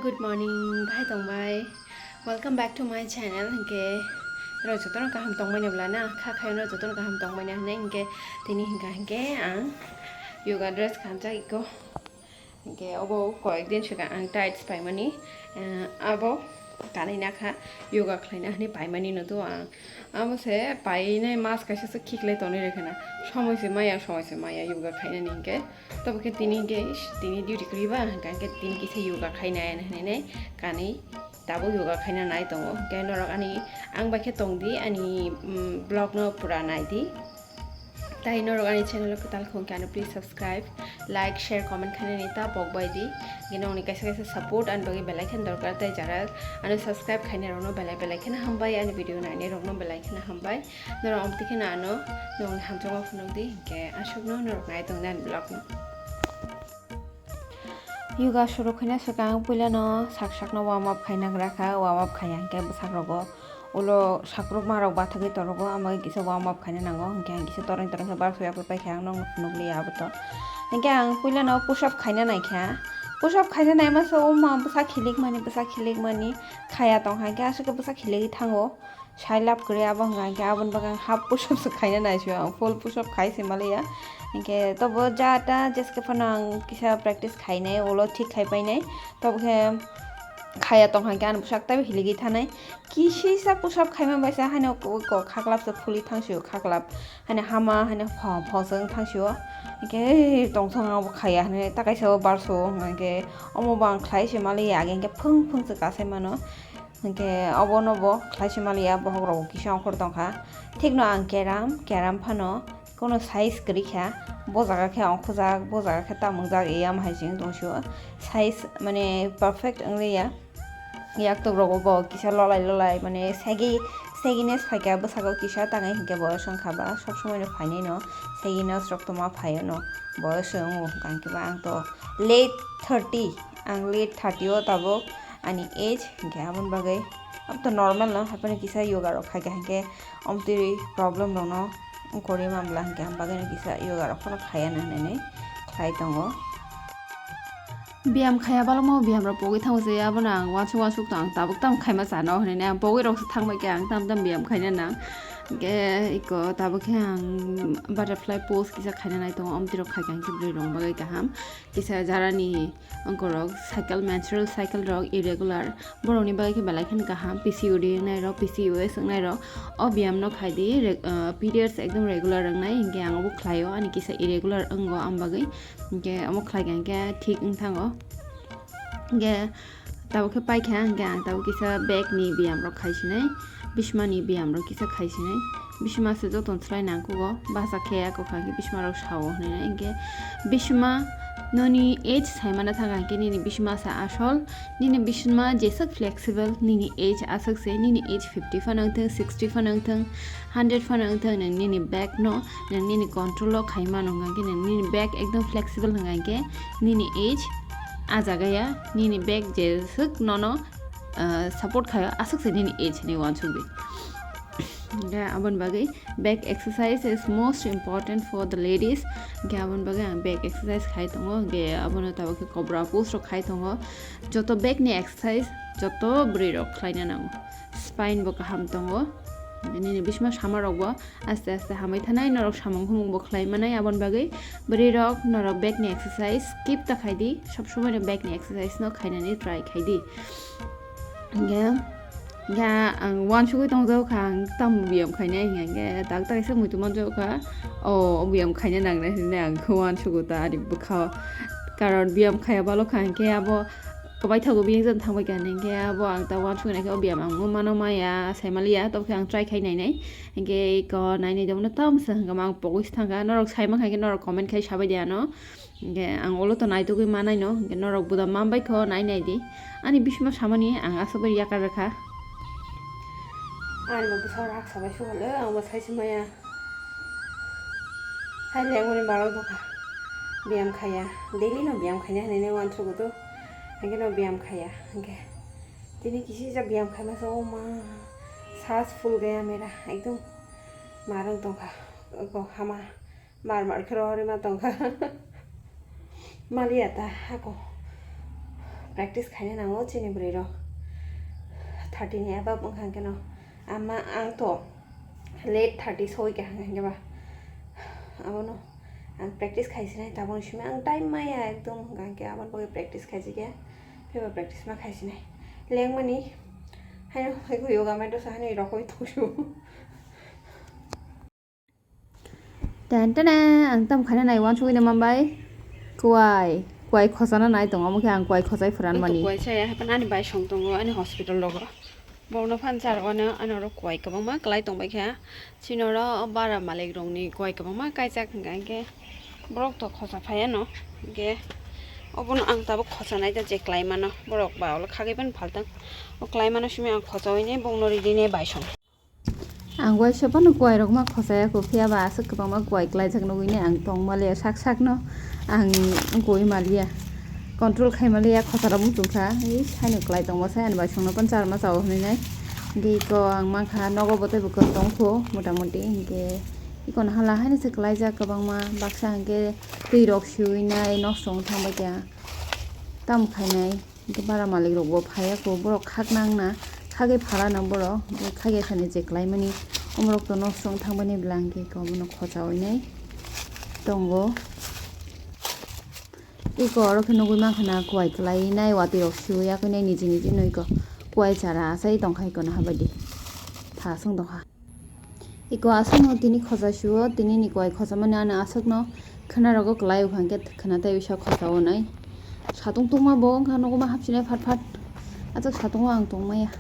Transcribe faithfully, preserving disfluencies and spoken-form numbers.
Good morning, bahai tongbai. Welcome back to my channel. Hinkhe norok jotono kaham tongmani bwla na? Kha khayo norok jotono kaham tongmani hinwi hinkhe tini hinkha hinkhe ang yoga dress kanjak iko. Hinkhe obo koyek din swkang ang tights paimani, eh, abo kanwi nakha yoga khlaina hinwi paimani no to ang. Abo se painai mas kaisa se khiklai tonwi rwkha na. Somoi se maya, somoi se maya yoga khainani hinkhe. Tobo khe tini hinkhe ish, tini duty kwrwi ba, hinkhe tini kisa yoga khainai hinwi kanwi tabuk yoga khaina nai tongo. Hinkhe norok ani, ang bai khe tong di, ani, mm, vlog no pura nai di. Tai norok ani channel o kwtal khung khe ano please subscribe, like, share, comment khainani ta pok bai di. Hinkhe nokni kaisa kaisa support ani bagwi belai kheno dorkar, tai jara ano subscribe khainai rokno belai belai kheno hambai, ani video nainai rokno belai kheno hambai. Norok amtwi kheno ano nokni hamjakma phunuk di, hinkhe aswkno norok nai tong di ani vlog no. Yoga suru khaina swkang puilano sak sakno warm up khaina gra kha, warm up khaiya hinkhe bwsakrogo ulo sakrupmarok bathagwi torogo, amo kisa warm up khaina nango, hinkhe ang kisa toreng toreng khe bar soya paikha, ang nokno phunukliya aboto. Hinkhe ang puilano push up khaina naikha, push up khaina naima se o ma bwsa khilikmani, bwsa khilikmani khaya tongkha, hinkhe aswk khe bwsa khiligwi thango. Sai lab kwrwi abo hwnka hinkhe aboni bagwi ang half push up se khaina naisio, ang full push up khai se maliya. Hinkhe tobo ja ta jeske phano ang kisa practice khainai, ulo thik khai painai. Tobo khe khaya tongkha hinkhe ani bwsak taibo hiligwi thanai. Kisisa push up khaima baisa haino ko, ko khaklap se phuli thangsio, khaklap. Haino hama, haino pho-, phosong thangsio. Hinkhe tongsong abo khaya hinwi ta kaisa o barso hwnka hinkhe omo bo ang khlai se maliya, age hinkhe phung phung se kasai mano. Hinkhe obono bo khlai se maliya, bohok rok kisa ongkhor tongkha. Thikno ang keram, keram phano kono size kwrwi kha, bo jaga khe ongkhojak, bo jaga khe tamung jak, eyam hai se wng tong sio. Size mane perfect wng liya. Yak tok rogo bo kisa lolai lolai mane segi, seginess phaikha bwsako kisa tangwi hinkhe boyos wngkha ba sob somoi no phainai no seginess rok tongma phaio no boyos se wngo hwnkha hinkhe ba ang to late thirty, ang late thirty o tabuk ani age hinkhe aboni bagwi abo to normal no haphano kisa yoga rok khaikha hinkhe omtwi problem rok no wngkori manbla hinkhe ang bagwi no kisa yoga rok phano khaiya na hinwi khlai tongo. Biyam khaiya balokma biyam rok pogwi thango se abono ang wansuk wansuk to ang tabuk tamo khaima sano hinwi ang pogwi rok se thangbai khe ang tam tam biyam khaina nang. Hinkhe iko tabuk khe ang butterfly pose kisa khaina nai tongo, omtwi rok khaikha hinkhe bwrwi rok bagwi kaham. Kisa jarani ongkorok cycle, menstrual cycle rok irregular, borokni bagwi khe belai kheno kaham, P C O D wngnai rok, P C O S wngnai rok. O biyam no khai di, re-, ah, periods ekdom regular wngnai, hinkhe ang obo khlaio, ani kisa irregular wngo, ang bagwi hinkhe omo khlai kha hinkhe thik wng thango. Hinkhe tabuk khe paikha, hinkhe ang tabuk kisa back ni biyam rok khai sinai, bisma ni biyam rok kisa khai sinai. Bisma se joto ni slai nangkukgo, basa khe yak kha khe bisma rok sao hinwi. Hinkhe bisma noni age saimana thang kha hinkhe nini bisma sa asol, nini bisma jeswk flexible, nini age aswk se, nini age fifty phano wngthung, sixty phano wngthung, hundred phano wngthung, nwng nini back no nwng nini control o khai mano hwnkha khe nwng nini back ekdom flexible hwnkha khe nini age ah jaga ya, nini back jeswk nono, ah, support khaio aswk se nini age hinwi uansuk di. Hinkhe aboni bagwi back exercise is most important for the ladies. Hinkhe aboni bagwi ang back exercise khai tongo, hinkhe abono tabuk khe cobra pose rok khai tongo. Joto back ni exercise joto bwrwi rok khlaina nango. Spine bo kaham tongo, nini bisma sama rok bo aste aste hamwi thanai, norok samung humung bo khlai manai. Aboni bagwi bwrwi rok norok back ni exercise skip ta khai di, sob somoi no back ni exercise no khainani try khai di. Hinkhe, hinkhe ang uansugwi tongjago kha, ang tamo biyam khainai hinkhe tak tak khe muitu manjago kha, o biyam khaina nangnai hinwi ang khe uansugo ta ani bwkha o. Karon biyam khaiya balo kha hinkhe abo kwbai thago biyang jani thangbai kha hinkhe abo ang ta uansugwi naikhe o biyam ang mano maya saimaliya, tobokhe ang try khai nainai. Hinkhe iko nainai de bono tamsa hinkhe ang pogwi se thangkha, norok saimankha hinkhe norok comment khai sabai di ano. Hinkhe ang ulo to naitugwi manaino, hinkhe norok buda manbai kho, nai nai di. Ani bisima samani ang aswk bai yakar rwkha. Ani bo bwsa rak sabai suka le, ang bo saisi maya. Hai lengmani barok dokha. Biyam khaya. Daily no biyam khaina hinwi uansukgo to. Hinkhe no biyam khaya. Hinkhe tini kisisa biyam khaima se, o ma. Sas phul gaya mera. Ekdom marwng tongkha. Eko hama. Mar mar khe rohorwi ma tongkha. Maliya ta hako. Practice khaina nango chini bwrwi rok. Thirty ni above wngkha hwnkhe no. Ama ang to late thirty soi kha hwnkhe ba. Abono ang practice khaisinai taboni simi ang time maya ekdom hwnkha hwnkhe aboni bagwi practice khaisikya. Pheba practice ma khaisinai. Lengmani haino yoga mat o sa haino rokoi thosio. Ten tene, ang tam khaina nai wansugwi naman bai. Kuai, kuai khosana nai tongo, omo khe ang kuai khosai phuran mani. Kuai chaya, hapan ani bai song tongo, ani hospital logo. Borokno phan char wano, ano oro kuai kwbangma kwlai tongbai kha. Chini oro bara malik rokni kuai kwbangma kaijak hwnkha hwnkhe borok to khosa phaiya no. Hwnkhe obono ang tabuk khosa nai ta je kwlai mano. Borok ba ulo khagwi phano phaltang. O kwlai mano simi ang khosa hwnwi bongno ridi ne bai song. Ang waisa phano kuai rok ma khosaya kho, phiya ba aswk kwbangma kuai kwlaijak nugwi ne ang tong maliya sak sak no ang kuai maliya, control khai maliya khosa rok muchung kha, ei haino kwlai tongma sai ani bai songno phano charma chao hinwi nai. Hwnkhe iko ang mankha nogo bo teibo kwrwi tong kho mota moti, hwnkhe iko no hala haino se kwlaijak kwbangma baksa hwnkhe twi rok siwi nai nosto wng thang bai kha tamo khainai. Hwnkhe bara malik rok bo phaiya kho, borok khakna wngna khagwi phala no borok, hwnkhe khagya sani je kwlai mani omorok to nosto wng thang bani bwla hwnkhe eko bono khochaui nai tongo. Eko oro khe nugui mankha na kuai kwlai nai watwi rok siui yakui nai niji niji no eko kuai chara achai tongkha eko naha baidi thasung tongkha. Iko aswkno tini khochai sio, tini ni kuai khochamani ano aswkno khwna rogo kwlai o hwnkhe khwna tei bisa khochao nai. Satung tungma bo wngkha nogo ma hapsinai phat phat. Aswk satungo ang tongmaya.